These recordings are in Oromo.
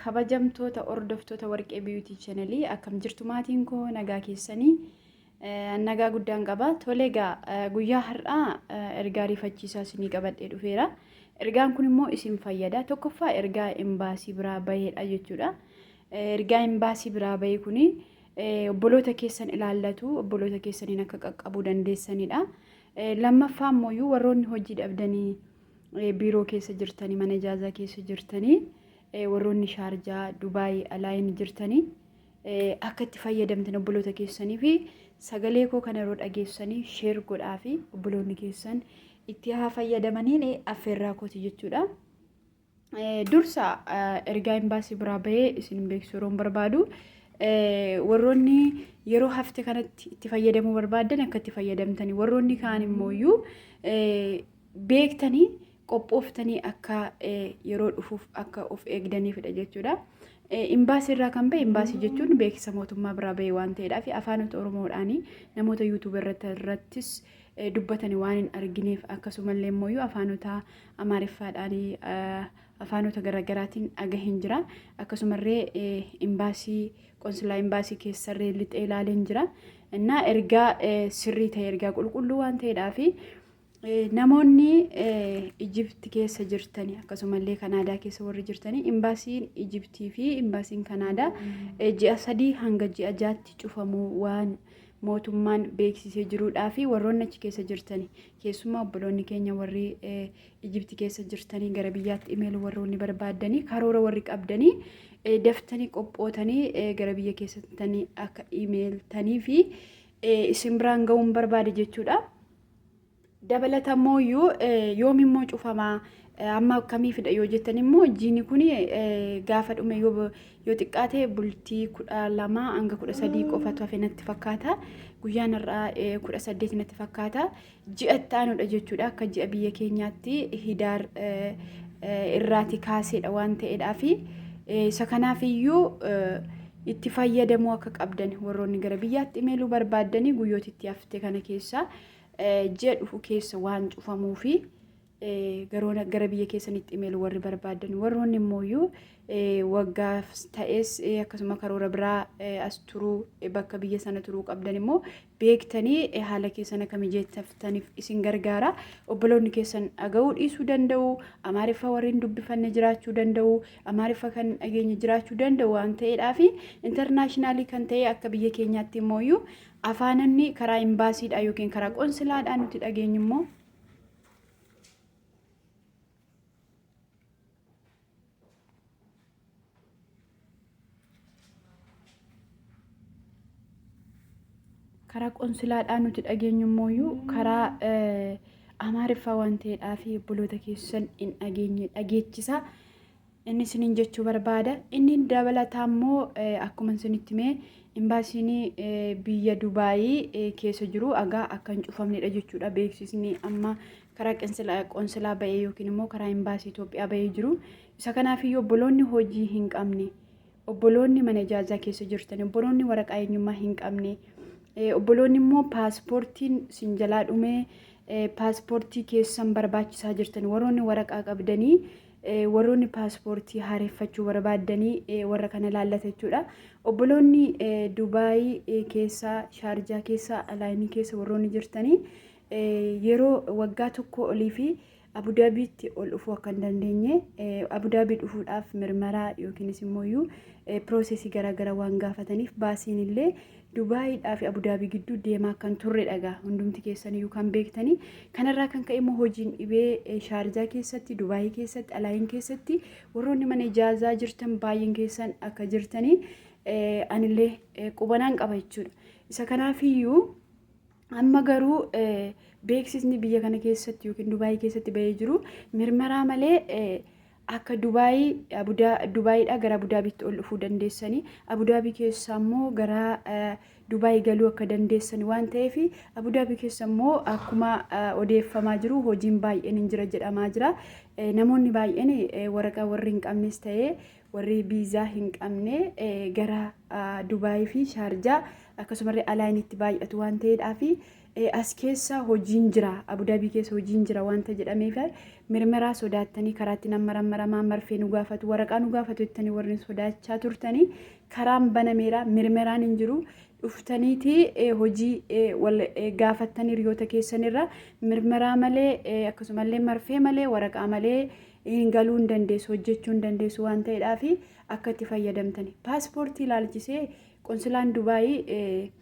Kabajamtoota hordoftoota Warqee Beauty Channel akkam jirtu maatiin koo nagaa keessanii nagaa guddaan qaba. Tole egaa guyyaa har'aa ergaa ariifachiisaa isinii qabadhee dhufeera. Ergaan kun immoo isin fayyada. Tokkoffaa ergaa imbaasii biraa baheedha jechuudha. Ergaa imbaasii biraa bahe kuni obboloota keessan ilaallatu obboloota keessaniin akka qaqqabuu dandeessanidha. Lammaffaa immoo warroonni hojii dhabdanii biiroo keessa jirtanii mana ijaazaa keessa jirtanii warroonni Shaarjaa, Dubaay, Alaayin jirtanii akka itti fayyadamtan obboloota keessanii fi sagalee koo kana yeroo dhageessanii sheer godhaa fi obboloonni keessan itti haa fayyadamaniin affeerraa kooti jechuudha. Dursa ergaa imbaasii biraa bahee isin beeksisuu yeroon barbaadu warroonni yeroo hafte kanatti itti fayyadamuu barbaadan akka itti fayyadamtanii warroonni kaan immoo beektanii qophooftanii akka yeroo dhufuuf akka of eegdaniifidha jechuudha. Imbaasii irraa kan bahe imbaasii jechuun beeksisa mootummaa biraa bahe waan ta'eedhaa fi afaanota Oromoodhaan namoota yuutuubii irrattis dubbatani waan hin argineef akkasumallee immoo afaanota Amaariffaadhaan afaanota garaagaraatiin dhagaheen jira. Akkasumallee imbaasii qonsilaa imbaasii keessarree lixee ilaaleen jira. Innaa ergaa sirrii ta'e ergaa qulqulluu waan ta'eedhaa fi Namoonni Ijipti keessa jirtani akkasumallee Kanaadaa keessa warri jirtani imbaasiin Ijiptii fi imbaasiin Kanaadaa ji'a 3 hanga ji'a 6tti cufamuu waan mootummaan beeksisee jiruudhaa fi warroonni achi keessa jirtani keessumaa obboloonni keenya warri Ijipti keessa jirtanii gara biyyaatti imeeluu warroonni barbaaddanii karoora warri qabdanii daftanii qophootanii gara biyya keessatti akka imeeltanii fi isin biraan ga'uun barbaade jechuudha. Dabalata immoo iyyuu yoom immoo cufamaa amma akkamiifidha yoo jettan immoo jiini kun gaafa dhume yoo xiqqaate bultii 12 hanga 13 qofatu hafe natti fakkaata. Guyyaan har'aa 18 natti fakkaata. Ji'a itti aanudha jechuudha. Akka ji'a biyya keenyaatti hidaar irraati kaaseedha waan ta'eedhaafi isa kanaaf iyyuu itti fayyadamuu akka qabdan warroonni gara biyyaatti imeeluu barbaaddanii guyyoota itti hafte kana keessa ji'a dhufu keessa waan cufamuu fi gara biyya keessanitti imeeluu warri barbaadan warroonni immooyyuu waggaaf ta'es akkasuma karoora biraa as turuu bakka biyya sana turuu qabdan immoo beektanii haala keessan akka mijeeffattaniif isin gargaara. Obboloonni keessan dhaga'uu dhiisuu danda'u, Amaariffa warri hin dubbifanne jiraachuu danda'u, Amaariffa kan dhageenye jiraachuu danda'u waan ta'eedhaaf intarnaashinaalii kan ta'e akka biyya keenyaatti immooyyuu afaanonni karaa imbaasiidhaa yookiin karaa qonsilaadhaa nuti dhageenyu immoo karaa qonsilaadhaa nuti dhageenyu immooyyuu karaa Amaariffaa waan ta'eedhaa fi obboloota keessan hin dhageenye dhageechisa. Inni isiniin jechuu barbaada. Inni dabalataa immoo akkuma isinitti hime imbaasiin biyya Dubaayii keessa jiru agaa akka hin cufamnedha jechuudha. Beeksisni amma karaa qonsilaa ba'ee yookiin immoo karaa imbaasii Itoophiyaa ba'ee jiru. Isa kanaaf iyyuu obboloonni hojii hin qabne, obboloonni mana ijaazaa keessa jirtan, obboloonni waraqaa eenyummaa hin qabne, obboloonni immoo paaspoortiin sin jalaa dhumee paaspoortii keessan barbaachisaa jirtan, warroonni waraqaa qabdanii warroonni paaspoortii haareffachuu barbaaddanii warra kana laallata jechuudha. Obboloonni Dubaayii keessa, Shaarjaa keessa, Alaayinii keessa warroonni jirtanii yeroo waggaa tokko olii fi Abudaabiitti ol dhufuu akka hin dandeenye Abudaabii dhufuudhaaf mirmaraa yookiinis immoo iyyuu piroosesii garaagaraa waan gaafataniif baasiin illee Dubaayiidhaa fi Abudaabii gidduu deemaa kan turre dhagaa hundumti keessan iyyuu kan beektanii kanarraa kan ka'e immoo hojiin dhibee Shaarjaa keessatti Dubaayii keessatti Alaayin keessatti warroonni mana ijaazaa jirtan baay'een keessan akka jirtanii anillee qubanaan qaba jechuudha. Isa kanaafiyyuu Amma garuu beeksisni biyya kana keessatti yookiin Dubaayii keessatti bahee jiru mirmaraa malee akka Dubaayii Dubaayiidhaa gara Abudaabiitti ol dhufuu dandeessanii Abudaabii keessaa immoo gara Dubaayii galuu akka dandeessan waan ta'eef Abudaabii keessa immoo akkuma odeeffamaa jiru hojiin baay'een hin jira jedhamaa jira. Namoonni baay'een waraqaa warri hin qabnes ta'ee warri viizaa hin qabne gara Dubaayii fi Shaarjaa akkasumallee Alaayinitti baay'atu waan ta'eedhaaf As keessa hojiin jira, Abudaabii keessa hojiin jira wanta jedhameef mirmiraa sodaattanii karaatti nama marammaramaa, marfee nu gaafatu, waraqaa nu gaafatu jettanii warreen sodaachaa turtanii, karaan banameera, mirmiraan hin jiru. Dhuftaniiti hojii wal gaafattanii hiriyoota keessanirra mirmiraa malee, akkasumallee marfee malee, waraqaa malee hin galuu hin dandeessu, hojjechuu hin dandeessu waan ta'eedhaaf akka itti fayyadamtani. Paaspoortii ilaalchisee qonsilaan Dubaayii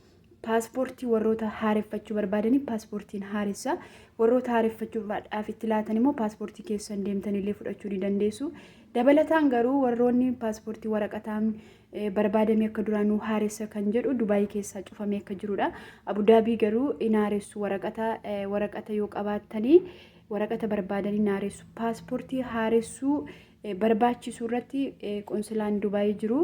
paaspoortii warroota haareffachuu barbaadanii paaspoortiin haaressa. Warroota haareffachuudhaaf itti laatan immoo paaspoortii keessan deemtanillee fudhachuu ni dandeessu. Dabalataan garuu warroonni paaspoortii waraqataan barbaadamee akka duraanuu haaressa kan jedhu Dubaayii keessaa cufamee akka jirudha. Abudaabii garuu hin haaressu, waraqata yoo qabaattanii waraqata barbaadanii hin haaressu. Paaspoortii haaressuu barbaachisu irratti qonsilaan Dubaayii jiru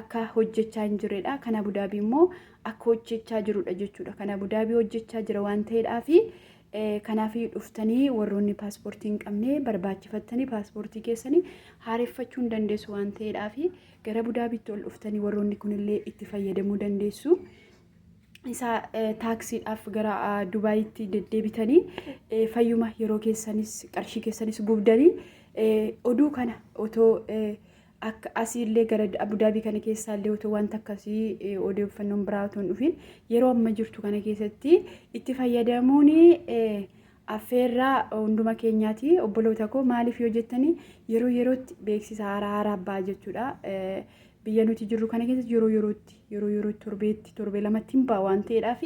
akka hojjechaa hin jirredha. Kan Abudaabii immoo akka hojjechaa jirudha jechuudha. Kan Abudaabii hojjechaa jira waan ta'eedhaafi kanaaf dhuftanii warroonni paaspoortii hin qabne barbaachifattanii paaspoortii keessanii haareffachuu hin dandeessu waan ta'eedhaafi gara Abudaabiitti ol dhuftanii warroonni kunillee itti fayyadamuu dandeessu. Isa taaksiidhaaf gara Dubaayitti deddeebitanii fayyuma yeroo keessanis qarshii keessanis gubdanii oduu kana otoo akka asiillee gara Abudaabii kana keessaallee otoo wanta akkasii odeeffannoon biraa otoo hin dhufin yeroo amma jirtu kana keessatti itti fayyadamuun affeerraa hunduma keenyaati, obboloota koo. Maaliif yoo jettanii, yeroo yerootti beeksisa haaraa haaraa ba'a jechuudha. Biyya nuti jirru kana keessatti yeroo yerootti torbeetti, torbee lamatti hin ba'a waan ta'eedhaaf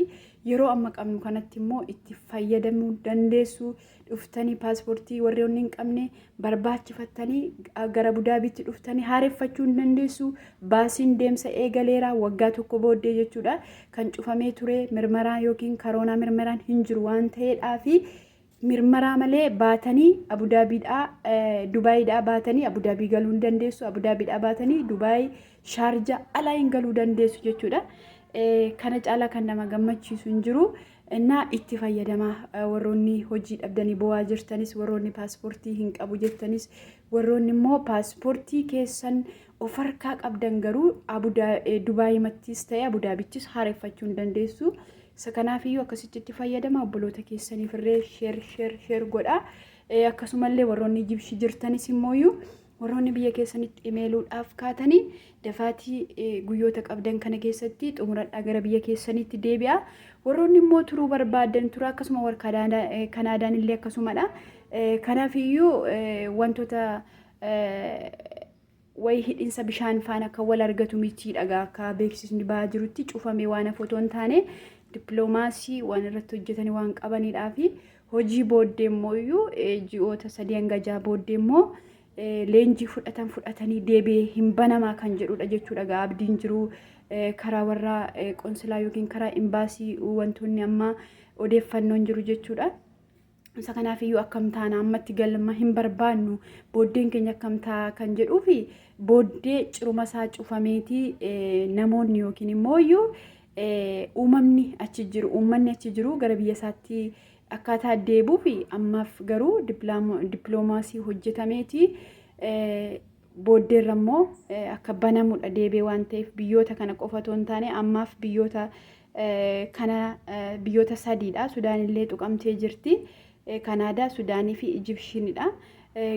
yeroo amma qabnu kanatti immoo itti fayyadamuu dandeessu. Dhuftanii paaspoortii warroonni hin qabne barbaachifattanii gara Abudaabiitti dhuftanii haareffachuu hin dandeessu. Baasiin deemsa eegaleera waggaa tokko booddee jechuudha. Kan cufamee ture mirmaraa yookiin karoonaa mirmaraan hin jiru waan ta'eedhaafi mirmaraa malee baatanii Abudaabiidhaa, Dubaayiidhaa baatanii Abudaabii galuu hin dandeessu. Abudaabiidhaa baatanii Dubaay, Shaarjaa, alaa hin galuu dandeessu jechuudha. Kana caalaa kan nama gammachiisu hin jiru. Innaa itti fayyadamaa. Warroonni hojii dhabdanii bo'aa jirtanis, warroonni paaspoortii hin qabu jettanis, warroonni immoo paaspoortii keessan of harkaa qabdan garuu Dubaayimattis ta'e Abudaabittis haareffachuu hin dandeessu. Isa kanaafiyyuu akkasitti itti fayyadama. Obboloota keessaniif illee share, share, share godha. Akkasumallee warroonni Ijibshii jirtanis immooyyuu warroonni biyya keessanitti imeeluudhaaf kaatanii dafaatii guyyoota qabdan kana keessatti xumuradhaa, gara biyya keessanitti deebi'a. Warroonni immoo turuu barbaadan tura, akkasuma warra Kanaadaan illee akkasumadha. Kanaafiyyuu wantoota wayi hidhinsa bishaan faana akka wal argatu miti dhagaa akka beeksisni ba'aa jirutti cufamee waan hafu otoo hin taane dippiloomaasii waan irratti hojjetanii waan qabanidhaa fi hojii booddee immoo iyyuu ji'oota 3 hanga 6 booddee immoo leenjii fudhatan fudhatanii deebi'ee hin banamaa kan jedhudha jechuudha. Gaa abdiin jiru karaa warra qonsilaa yookiin karaa imbaasii wantoonni amma odeeffannoon jiru jechuudha. Isa kanaaf iyyuu akkam taana, ammatti galma hin barbaannu, booddeen keenya akkam ta'a kan jedhuu fi booddee ciruma isaa cufameetii namoonni yookiin immoo iyyuu uumamni achi jiru, uummanni achi jiru gara biyya isaatti akkaataa deebuu fi ammaaf garuu dippiloomaasii hojjetameeti booddeerra immoo akka banamudha deebee waan ta'eef biyyoota kana qofa otoo hin taane ammaaf biyyoota kana biyyoota sadiidha. Sudaan illee tuqamtee jirti. Kanaadaa, Sudaanii fi Ijibshiinidha.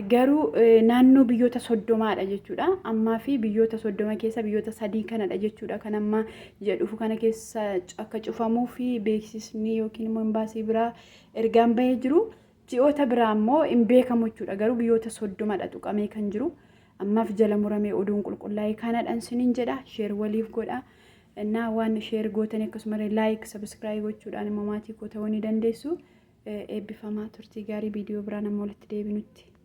Garuu naannoo biyyoota 30dha jechuudha. Ammaa fi biyyoota 30 keessa biyyoota sadii kanadha jechuudha. Kan amma jedhufu kana keessa akka cufamuu fi beeksisni yookiin immoo imbaasii biraa ergaan bahee jiru. Ji'oota biraa immoo hin beekamu jechuudha. Garuu biyyoota 30dha tuqamee kan jiru. Ammaaf jala muramee oduun qulqullaa'ee kanadhaan siniin jedha. Share waliif godha. Innaa waan share gootanii akkasumallee like, subscribe gochuudhaan immoo maatii koo ta'uu ni dandeessu. Eebbifamaa, turtii gaarii, viidiyoo biraa nama walitti deebinutti.